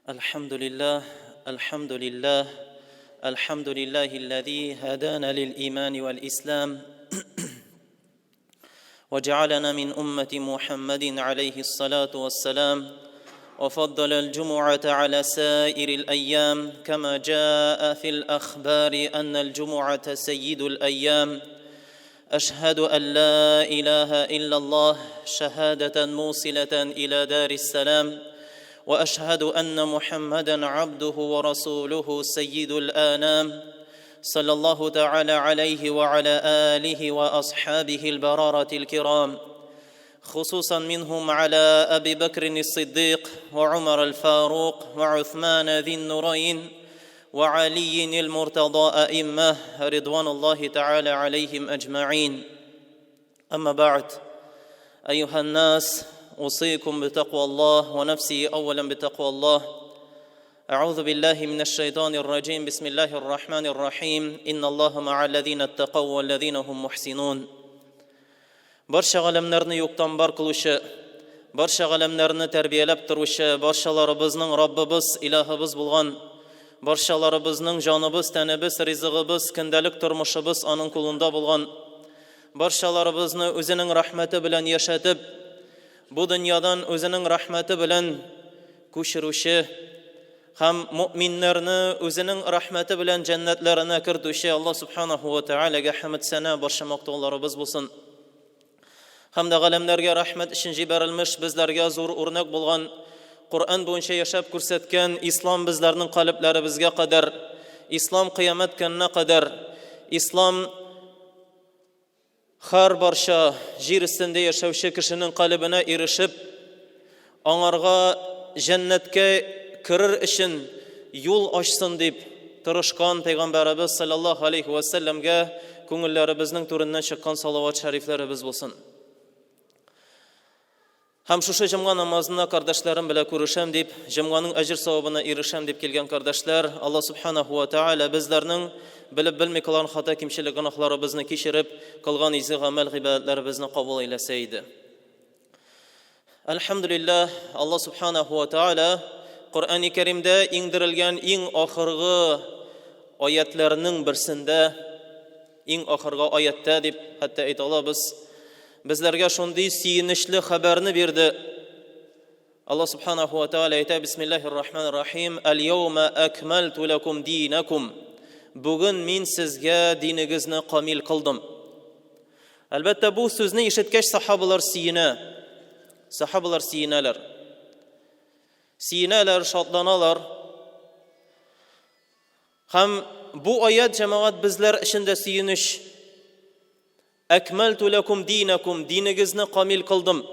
الحمد لله الحمد لله الحمد لله الذي هدانا للإيمان والإسلام وجعلنا من أمة محمد عليه الصلاة والسلام وفضل الجمعة على سائر الأيام كما جاء في الأخبار أن الجمعة سيد الأيام أشهد أن لا إله إلا الله شهادة موصلة إلى دار السلام وأشهد أن محمدا عبده ورسوله سيد الآنام صلى الله تعالى عليه وعلى آله وأصحابه البرارة الكرام خصوصا منهم على أبي بكر الصديق وعمر الفاروق وعثمان ذي النورين وعلي المرتضى أئمة رضوان الله تعالى عليهم أجمعين أما بعد أيها الناس أوصيكم بتقوى الله ونفسي أولا بتقوى الله أعوذ بالله من الشيطان الرجيم بسم الله الرحمن الرحيم إن الله مع الذين اتقوا والذين هم محسنون Барча галәмнәрне юктан бар кылучы, барча галәмнәрне тәрбияләп торучы, барчаларыбызның Раббыбыз, Илаһыбыз булган, барчаларыбызның җаныбыз, тәнебез, ризыгыбыз, көндәлек тормышыбыз аның кулында булган, барчаларыбызны үзенең рәхмәте белән яшәтеп, бу дөньядан үзенең рәхмәте белән күчерүче һәм мөэминнәрне үзенең рәхмәте белән җәннәтләренә кертүче Аллаһ субханаху ва тәгаләгә хәмд сәна барча мактауларыбыз булсын. Һәм дә галәмнәргә рәхмәт өчен җибәрелмеш безләргә зур үрнәк булган Коръән буенча яшәп күрсәткән ислам безләрнең калебләребезгә кадәр, ислам кыямәт көненә кадәр, ислам Һәр барча җир өстендә яшәүче кешенең калебенә ирешеп, аңарга җәннәткә керер өчен юл ачсын дип тырышкан пәйгамбәребез саллаллаһу алейхи ва сәлләмгә күңелләребезнең түреннән чыккан салават шәрифләребез булсын. Һәм шушы җомга намазына кардәшләрем белән күрешәм дип, җомганың әҗер савабына ирешәм дип килгән кардәшләр, Алла субханаху ва тааля безләрнең белеп белми кылган хата кимчелек гөнаһларыбызны кичереп, кылган изге гамәл гыйбадәтләребезне кабул әйләсә иде. Әлхәмдүлилләһ, Алла субханаху ва тааля Коръәни Кәримдә иңдерелгән иң ахыргы аятларның берсендә Иң ахыргы аятьтә дип хәтта әйтә алабыз, безләргә шундый сөенечле хәбәрне бирде. Алла субханаху ва тааля әйтә, Бисмиллахир рахманир рахим, Әл-яума акмальту лакум динакум. Бүген мин сезгә динегезне камил кылдым. Әлбәттә, бу сүзне ишеткәч сахабалар сөенә. Сахабалар сөенәләр. Сөенәләр, шатланалар. Һәм бу аят, җәмәгать, безләр өчен дә сөенеч. Әкмәлту ләкум динәкум, динегезне камил кылдым.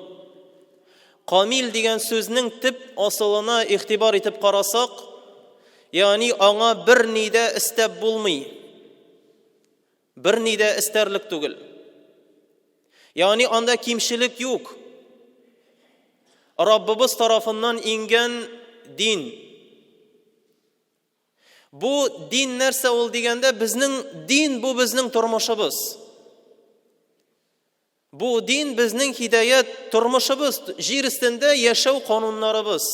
Камил дигән сүзнең төп асылына игътибар итеп карасак, ягъни аңа бер ни дә өстәп булмый. Бер ни дә өстәрлек түгел. Ягъни анда кимчелек юк. Раббыбыз тарафыннан иңгән дин. Бу дин нәрсә ул дигәндә, безнең дин бу безнең тормышыбыз. Бу дин безнең һидаят тормышыбыз, җир өстендә яшәү кануннарыбыз.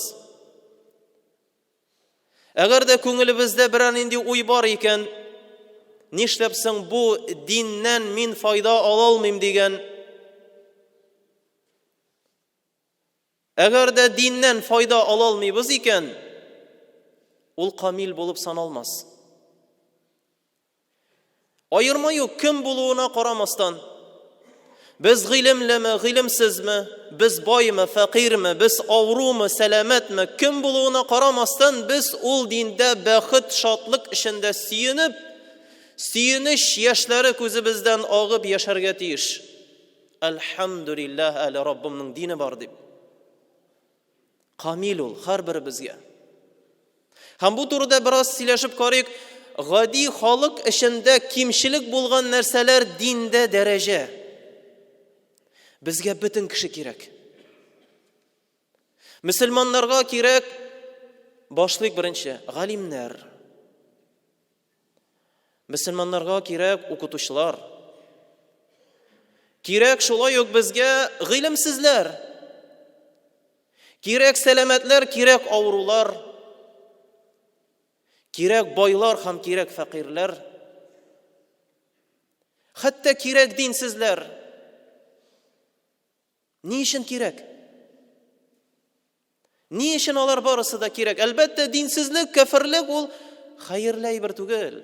Әгәр дә күңелебездә берәр нинди уй бар икән, нишләп соң бу диннән мин файда ала алмыйм дигән, Әгәр дә диннән файда ала алмыйбыз икән, ул камил булып саналмас. Аерма юк, кем булуына карамастан. Без гыйлемлеме, гыйлемсезме, без баймы, фәкыйрьме, без авырумы, сәламәтме, кем булуына карамастан, без ул диндә бәхет, шатлык эчендә сөенеп, сөенеч яшьләре күзебездән агып яшәргә тиеш. Әлхәмдүлилләһ, әле Раббымның дине бар дип. Камил ул һәрберебезгә. Һәм бу турыда бераз сөйләшеп карыйк. Гади халык эчендә кимчелек булган нәрсәләр диндә дәрәҗә. Безгә бөтен кеше кирәк. Мөселманнарга кирәк башлыйк беренче галимнәр. Мөселманнарга кирәк укытучылар. Кирәк шулай ук безгә гыйлемсезләр. Кирәк сәламәтләр, кирәк авырулар. Кирәк байлар һәм кирәк фәкыйрьләр. Хәтта кирәк динсезләр. Ни өчен кирәк? Ни өчен алар барысы да кирәк? Әлбәттә, динсезлек, кәферлек ул хәерле әйбер түгел.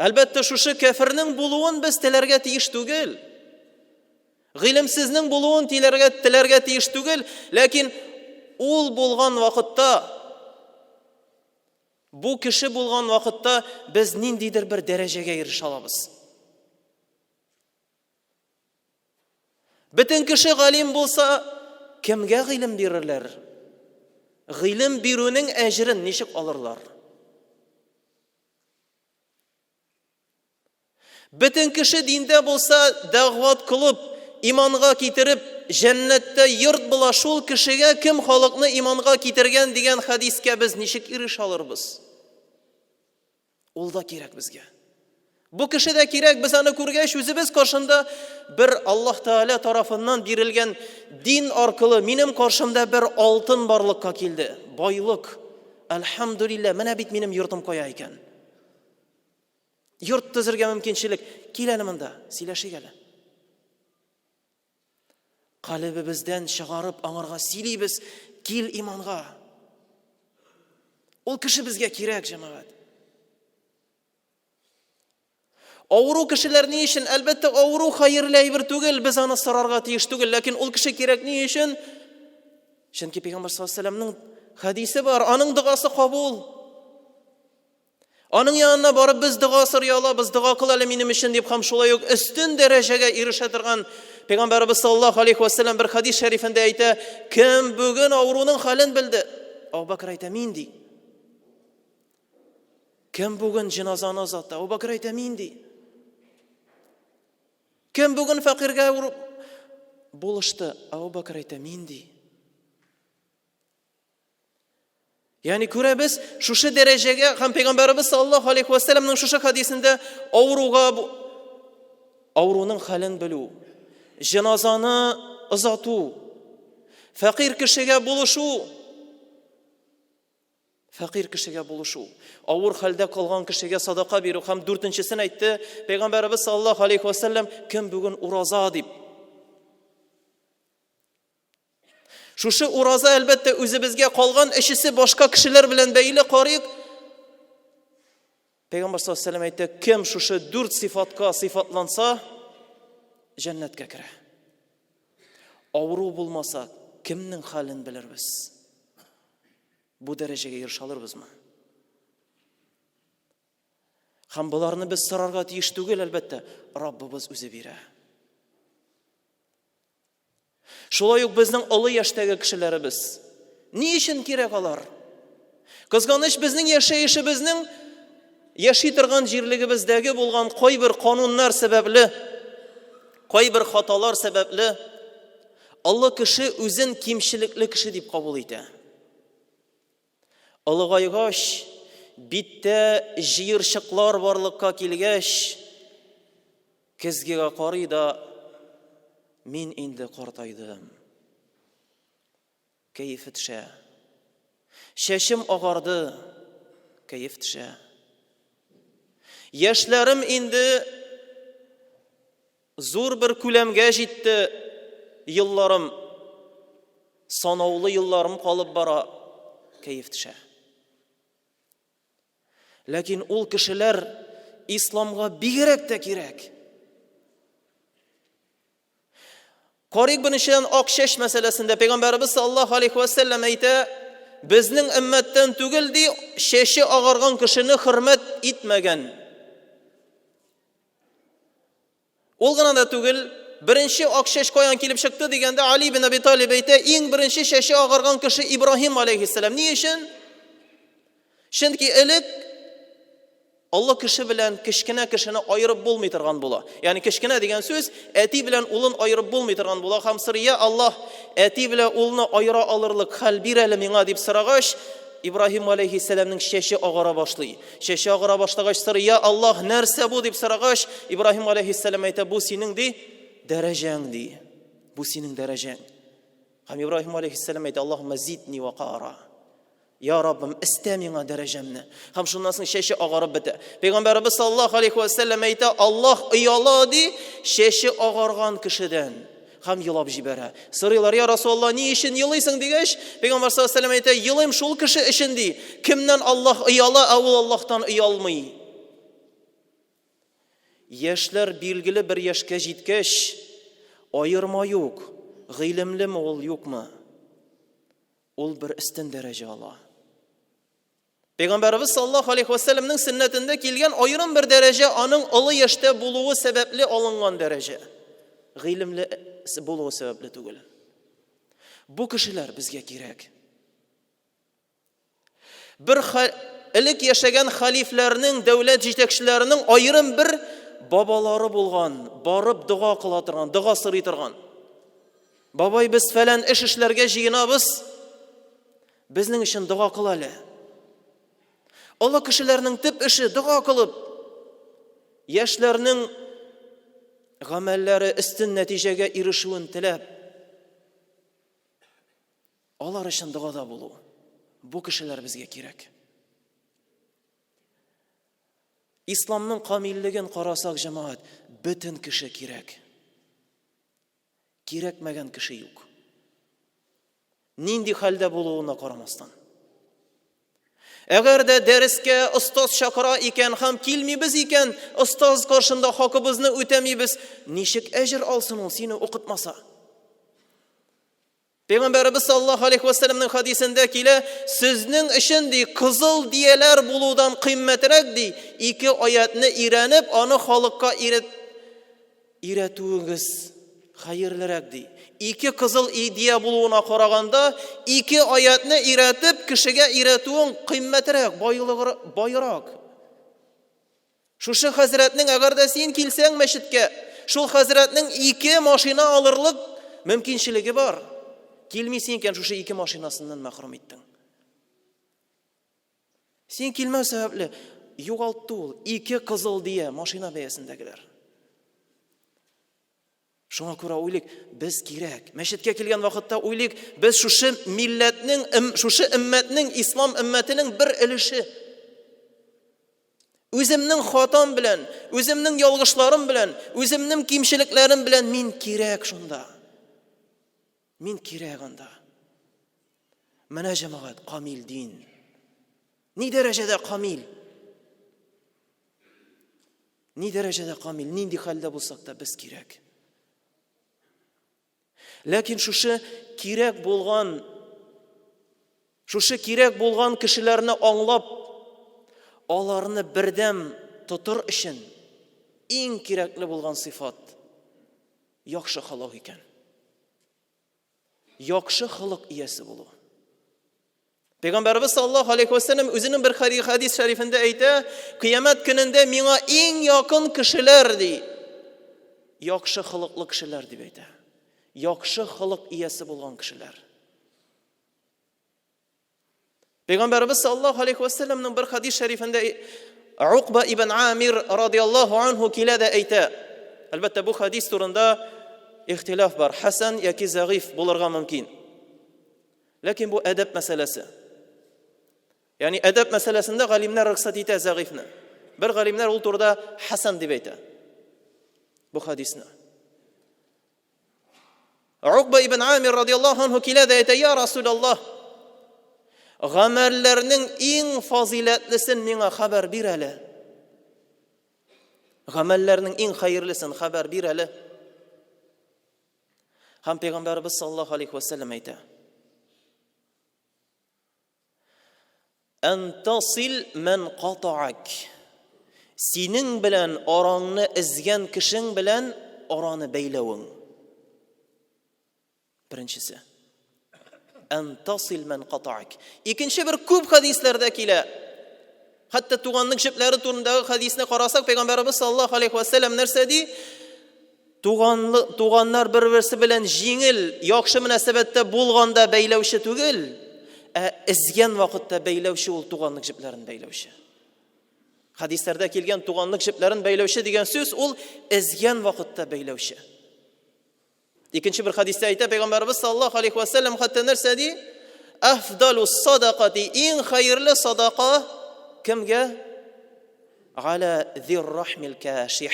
Әлбәттә, шушы кәфернең булуын без теләргә тиеш түгел. Гыйлемсезнең булуын теләргә, теләргә тиеш түгел, ләкин ул булган вакытта, бу кеше булган вакытта без ниндидер бер дәрәҗәгә ирешә алабыз. Бөтен кеше галим булса, кемгә гыйлем бирерләр? Гыйлем бирүнең әҗерен ничек алырлар? Бөтен кеше диндә булса, дәгъват кылып, иманга китереп, җәннәттә йорт була, шул кешегә кем халыкны иманга китергән дигән хәдискә без ничек ирешә алырбыз? Ул да кирәк безгә. Бу кеше дә кирәк, без аны күргәч, үзебез каршында бер Аллаһ Тәгалә тарафыннан бирелгән дин аркылы минем каршымда бер алтын барлыкка килде, байлык. Әлхәмдүлилләһ, менә бит минем йортым кая икән. Йорт төзергә мөмкинчелек. Кил әле монда, сөйләшик әле. Калебебездән чыгарып аңарга сөйлибез, кил иманга. Ул кеше безгә кирәк, җәмәгать. Авыру кешеләр ни өчен? Әлбәттә, авыру хәерле әйбер түгел, без аны сорарга тиеш түгел, ләкин ул кеше кирәк ни өчен? Чөнки Пәйгамбәр саллаллаһу алейһи вәсәлләмнең хәдисе бар, аның догасы кабул. Аның янына барып без дога сорый алабыз, дога кыл әле минем өчен дип һәм шулай ук өстен дәрәҗәгә ирешә торган Пәйгамбәребез саллаллаһу алейхи вәсәлләм бер хадис шәрифендә әйтә, кем бүген авыруның хәлен белде? Абу Бакр әйтә, мин ди. Кем бүген җеназаны озатты? Абу Бакр әйтә, мин ди. Кем бүген фәкыйрьгә булышты? Абу Бакр әйтә, мин ди. Ягъни күрәбез, шушы дәрәҗәгә һәм пәйгамбәребез саллаллаһу алейхи ва сәлламның шушы хадисендә авыруга авыруның хәлен белү, җеназаны озату, фәкыйрь кешегә булышу, фәкыйрь кешегә булышу, авыр хәлдә калган кешегә садака бирү һәм дүртенчесен әйтте пәйгамбәребез саллаллаһу алейхи ва сәллам, кем бүген ураза дип. Шушы ураза, әлбәттә, үзебезгә калган өчесе башка кешеләр белән бәйле карыйк. Пәйгамбәр саллаллаһу алейһи әйтте, кем шушы дүрт сыйфатка сыйфатланса, җәннәткә керә. Авыру булмаса, кемнең хәлен белербез? Бу дәрәҗәгә ирешә алырбызмы? Һәм боларны без сорарга тиеш түгел, әлбәттә, Раббыбыз үзе бирә. Шулай ук безнең олы яшьтәге кешеләребез. Ни өчен кирәк алар? Кызганыч, безнең яшәешебезнең яши торган җирлегебездәге булган кайбер кануннар сәбәпле, кайбер хаталар сәбәпле, олы кеше үзен кимчелекле кеше дип кабул итә. Олыгайгач, биттә җыерчыклар барлыкка килгәч, көзгегә карый да, мин инде картайдым. Кәефе төшә. Чәчем агарды, кәеф төшә. Яшьләрем инде Зур бер күләмгә җитте елларым, санаулы елларым калып бара, кәеф төшә. Ләкин ул кешеләр исламга бигрәк тә кирәк. Карыйк беренчедән ак чәч мәсьәләсендә пәйгамбәребез саллаллаһу алейхи ва сәлләм әйтә, безнең өммәттән түгел ди, чәче агарган кешене хөрмәт итмәгән. Ул гына да түгел, беренче ак чәч каян килеп чыкты дигәндә Али бин Аби Талиб әйтә, иң беренче чәче агарган кеше Ибраһим алейхиссалам. Ни өчен? Чөнки элек олы кеше белән кечкенә кешене аерып булмый торган була. Ягъни кечкенә дигән сүз әти белән улын аерып булмый торган була һәм сорый, я Аллаһ, әти белән улны аера алырлык хәл бир әле миңа дип сорагач, Ибраһим алейхиссәламнең чәче агара башлый. Чәче агара башлагач сорый, я Аллаһ, нәрсә бу дип сорагач, Ибраһим алейхиссәлам әйтә, бу синең ди, дәрәҗәң ди. Бу синең дәрәҗәң. Һәм Ибраһим алейхиссәлам әйтә, Аллаһумма зидни вакара. Я Раббым, эстә миңа дәрәҗәмне. Һәм шуннан соң чәче агарып бетә. Пәйгамбәребез саллаллаһу алейхи ва сәлләм әйтә, Аллаһ ояла ди, чәче агарган кешедән. Һәм елап җибәрә. Сорыйлар, я Расулаллаһ, ни өчен елыйсың дигәч, Пәйгамбәр саллаллаһу алейхи ва сәлләм әйтә, елыйм шул кеше өчен ди. Кемнән Аллаһ ояла, ә ул Аллаһтан оялмый. Яшьләр билгеле бер яшькә җиткәч, аерма юк, гыйлемлеме ул, юкмы? Ул бер өстен дәрәҗә ала. Пәйгамбәребез саллаллаһу алейхи вәсәлләмнең сөннәтендә килгән аерым бер дәрәҗә аның олы яшьтә булуы сәбәпле алынган дәрәҗә. Гыйлемле булуы сәбәпле түгел. Бу кешеләр безгә кирәк. Бер элек яшәгән халифләрнең, дәүләт җитәкчеләренең аерым бер бабалары булган, барып дога кыла торган, дога сорый торган. Бабай, без фәлән эш эшләргә җыенабыз, безнең өчен дога кыл әле. Олы кешеләрнең төп эше дога кылып, яшьләрнең гамәлләре өстен нәтиҗәгә ирешүен теләп, Алар өчен догада булу. Бу кешеләр безгә кирәк. Исламның камиллеген карасак, җәмәгать, бөтен кеше кирәк. Кирәкмәгән кеше юк. Нинди хәлдә булуына карамастан. Әгәр дә дәрескә остаз чакыра икән һәм килмибез икән, остаз каршында хакыбызны үтәмибез, ничек әҗер алсын ул сине укытмаса? Пәйгамбәребез саллаллаһу алейхи ва сәлләмнең хадисендә килә, сезнең өчен ди, кызыл дияләр булудан кыйммәтрәк ди, ике аятны өйрәнеп, аны халыкка өйрәт өйрәтүегез хәерлерәк ди. Ике кызыл идея булуына караганда, ике аятны өйрәтеп, кешегә өйрәтүең кыйммәтрәк, байлыграк, Шушы хәзрәтнең, әгәр дә син килсәң мәчеткә, шул хәзрәтнең ике машина алырлык мөмкинчелеге бар. Килмисең икән, шушы ике машинасыннан мәхрүм иттең. Син килмәү сәбәпле югалтты ул ике кызыл дия машина бәясендәгеләр. Шуңа күрә уйлыйк, без кирәк. Мәчеткә килгән вакытта уйлыйк, без шушы милләтнең, шушы өммәтнең, ислам өммәтенең бер өлеше. Үземнең хатам белән, үземнең ялгышларым белән, үземнең кимчелекләрем белән мин кирәк шунда. Мин кирәк анда. Менә җәмәгать, камил дин. Ни дәрәҗәдә камил? Ни дәрәҗәдә камил, нинди хәлдә булсак та без кирәк. Ләкин шушы кирәк булган шушы кирәк булган кешеләрне аңлап, аларны бердәм тотыр өчен иң кирәкле булган сыйфат яхшы холык икән. Яхшы холык иясе булу. Пәйгамбәребез саллаллаһу алейхи ва сәлләм үзенең бер хадис шәрифендә әйтә, кыямәт көнендә миңа иң якын кешеләр ди, яхшы холыклы кешеләр дип әйтә. Яхшы холык иясе булган кешеләр. Пәйгамбәребез саллаллаһу алейхи ва сәлләмнең бер хадис шәрифендә Укба ибн Амир радияллаһу анху килә дә әйтә. Әлбәттә, бу хадис турында ихтилаф бар. Хасан яки зәгыйф булырга мөмкин. Ләкин бу әдәп мәсьәләсе. Ягъни әдәп мәсьәләсендә галимнәр рөхсәт итә зәгыйфне. Бер галимнәр ул турыда хасан дип әйтә. Бу хадисны. Укба ибн Амир радияллаһу анху килә дә әйтә, "Я Расулаллаһ, гамәлләрнең иң фазиләтлесен миңа хәбәр бир әле." Гамәлләрнең иң хәерлесен хәбәр бир әле. Һәм пәйгамбәребез саллаллаһу алейхи ва сәлләм әйтә. Ән тасил мән катаак. Синең белән араңны эзгән кешең белән араны бәйләвең. Беренчесе. Ән тасил мән катаак. Икенче бер күп хәдисләрдә килә. Хәтта туганлык җепләре турындагы хәдисне карасак, пәйгамбәребез саллаллаһу алейхи ва сәлләм нәрсә ди? Туганлы, туганнар бер-берсе белән җиңел, яхшы мөнәсәбәттә булганда бәйләүче түгел, ә эзгән вакытта бәйләүче ул туганлык җепләрен бәйләүче. Хәдисләрдә килгән туганлык җепләрен бәйләүче дигән сүз ул эзгән вакытта бәйләүче. Икенче бер хәдистә әйтә пәйгамбәребез саллаллаһу алейхи ва сәлләм хәтта нәрсә ди? Афдалу садакати, иң хәерле садака кемгә? Галя зиррахмил каших.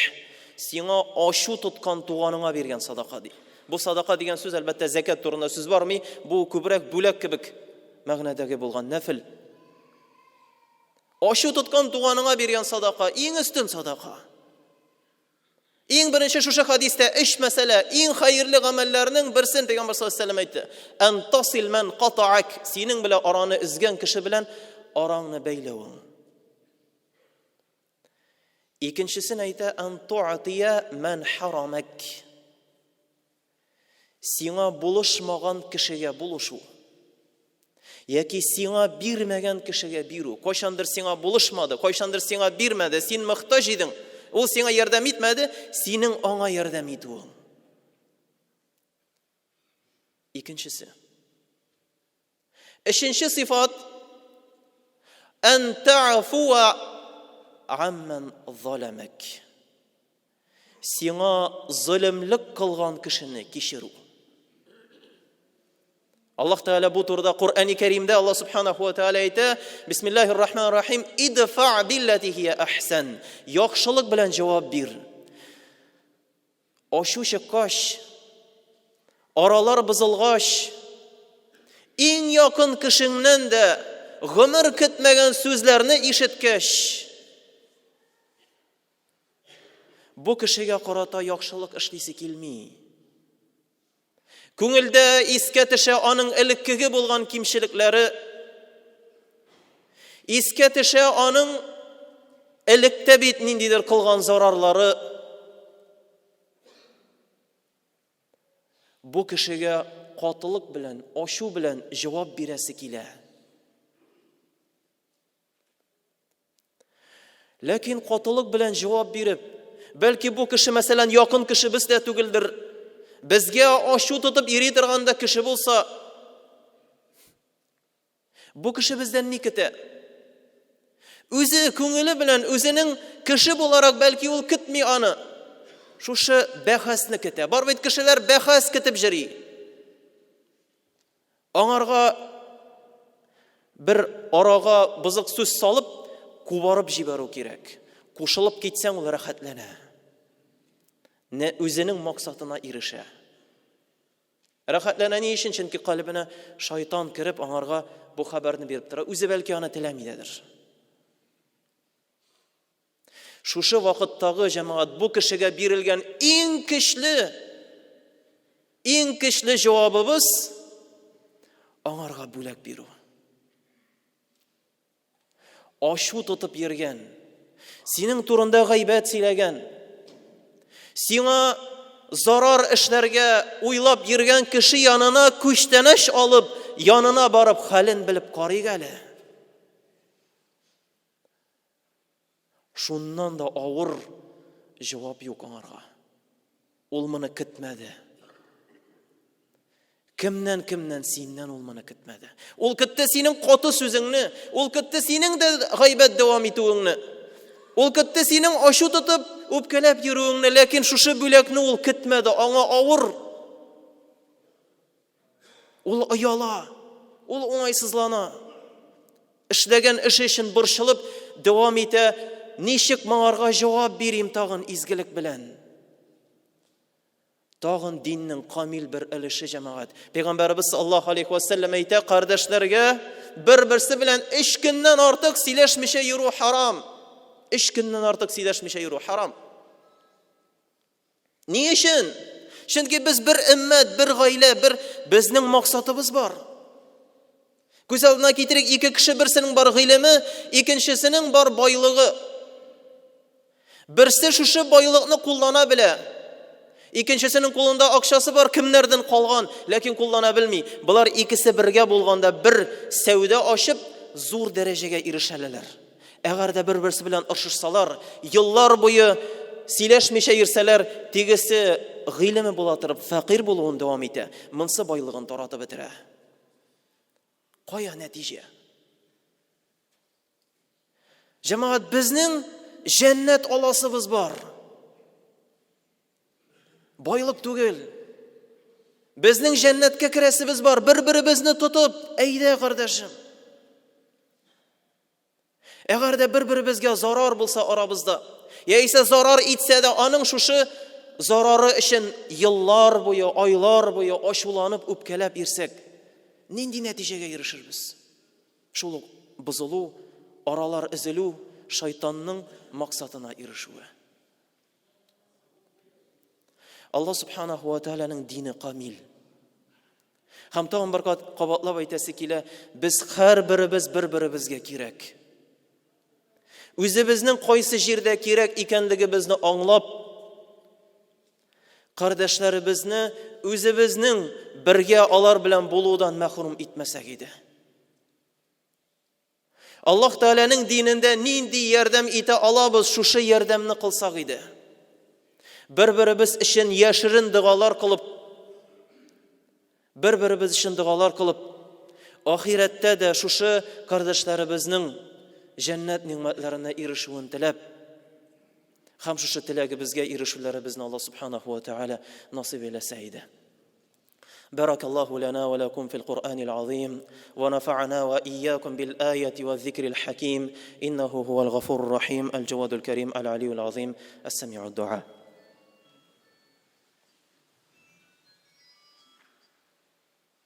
Сиңа ачу тоткан туганыңа биргән садака ди. Бу садака дигән сүз, әлбәттә, зәкят турында сүз бармый, бу күбрәк бүләк кебек мәгънәдәге булган нәфел. Ачу тоткан туганыңа биргән садака, иң өстен садака. Иң беренче шушы хадистә өч мәсьәлә, иң хәерле гамәлләрнең берсен Пәйгамбәр саллаллаһу алейһи әйтте. Ан тасил ман катаак, синең белән араны өзгән кеше белән араңны бәйләвең. Икенчесен әйтә, ан туатия ман харамак. Сиңа булышмаган кешегә булышу. Яки сиңа бирмәгән кешегә бирү. Кайчандыр сиңа булышмады, кайчандыр сиңа бирмәде, син мохтаҗ идең, ул сиңа ярдәм итмәде, синең аңа ярдәм итүең. Икенчесе. Өченче сыйфат ән та'фуа амман заламак. Сиңа золымлык кылган кешене кичерү. Аллаһ Тәгалә бу турыда Коръәни Кәримдә Аллаһ Субханаху ва Тәгалә әйтә: Бисмиллаһир Рахманир Рахим, идфа биллати хия ахсан. Яхшылык белән җавап бир. Ачу чыккач, аралар бозылгач, иң якын кешеңнән дә гомер көтмәгән сүзләрне ишеткәч, бу кешегә карата яхшылык эшлисе килми. Күңелдә искә төшә аның элеккеге булган кимчелекләре. Искә төшә аның электә бит ниндидер кылган зарарлары. Бу кешегә катылык белән, ачу белән җавап бирәсе килә. Ләкин катылык белән җавап биреп, бәлки бу кеше, мәсәлән, якын кешебез дә түгелдер, безгә ачу тотып йөри торган да кеше булса, бу кеше бездән ни көтә? Үзе күңеле белән, үзенең кеше буларак, бәлки ул көтми аны. Шушы бәхәсне көтә. Бар бит кешеләр бәхәс көтеп йөри. Аңарга бер арага бозык сүз салып, кубарып җибәрү кирәк. Кушылып китсәң, ул рәхәтләнә. Не үзенең максатына ирешә. Рәхәтләнә ни өчен? Чөнки калебенә шайтан кереп, аңарга бу хәбәрне биреп тора. Үзе бәлки аны теләми дәдер. Шушы вакыттагы җәмәгать бу кешегә бирелгән иң көчле, иң көчле җавабыбыз аңарга бүләк бирү. Ачу тотып йөргән, синең турында гайбәт сөйләгән, сиңа зарар эшләргә уйлап йөргән кеше янына күчтәнәч алып, янына барып хәлен белеп карыйк әле. Шуннан да авыр җавап юк аңарга. Ул моны көтмәде. Кемнән, кемнән, синнән ул моны көтмәде. Ул көтте синең каты сүзеңне, ул көтте синең дә гайбәт дәвам итүеңне. Ул көтте синең ачу тотып, үпкәләп йөрүеңне, ләкин шушы бүләкне ул көтмәде, аңа авыр. Ул ояла, ул уңайсызлана. Эшләгән эше өчен борчылып дәвам итә, ничек моңарга җавап бирим тагын изгелек белән? Тагын диннең камил бер өлеше җәмәгать. Пәйгамбәребез саллаллаһу алейхи ва сәлләм әйтә, кардәшләргә бер-берсе белән өч көннән артык сөйләшмичә йөрү харам. Өч көннән артык сөйләшмичә йөрү харам. Ни өчен? Чөнки без бер өммәт, бер гаилә, бер безнең максатыбыз бар. Күз алдына китерик, ике кеше берсенең бар гыйлеме, икенчесенең бар байлыгы. Берсе шушы байлыкны куллана белә. Икенчесенең кулында акчасы бар, кемнәрдән калган, ләкин куллана белми. Болар икесе бергә булганда бер сәүдә ачып, зур дәрәҗәгә ирешәләр. Әгәр дә бер-берсе белән оршышсалар, еллар буе сөйләшмичә йөрсәләр, тегесе гыйлеме була торып, фәкыйрь булуын дәвам итә, монсы байлыгын таратып бетерә. Кая нәтиҗә? Җәмәгать, безнең җәннәт аласыбыз бар. Байлык түгел. Безнең җәннәткә керәсебез бар, бер-беребезне тотып, әйдә, кардәшем. Әгәр дә бер-беребезгә зарар булса арабызда, яисә зарар итсә дә, аның шушы зарары өчен еллар буе, айлар буе ачуланып, үпкәләп йөрсәк, нинди нәтиҗәгә ирешербез? Шул ук бозылу, аралар өзелү, шайтанның максатына ирешүе. Алла субханаху ва тааляның дине камил. Һәм тагын бер кат кабатлап әйтәсе килә, без һәрберебез бер-беребезгә кирәк. Үзебезнең кайсы җирдә кирәк икәнлегебезне аңлап, кардәшләребезне үзебезнең бергә алар белән булудан мәхрүм итмәсәк иде. Аллаһ Тәгаләнең динендә нинди ярдәм итә алабыз, шушы ярдәмне кылсак иде. Бер-беребез өчен яшерен догалар кылып, бер-беребез өчен догалар кылып, ахирәттә дә шушы кардәшләребезнең җәннәт нигъмәтләренә ирешүен теләп, һәм шушы теләгебезгә ирешүләребезне Аллаһ Субханаху ва Тәгалә насыйп әйләсә иде. بارك الله لنا ولكم في القرآن العظيم ونفعنا وإياكم بالآية والذكر الحكيم إنه هو الغفور الرحيم الجواد الكريم العلي العظيم السميع الدعاء.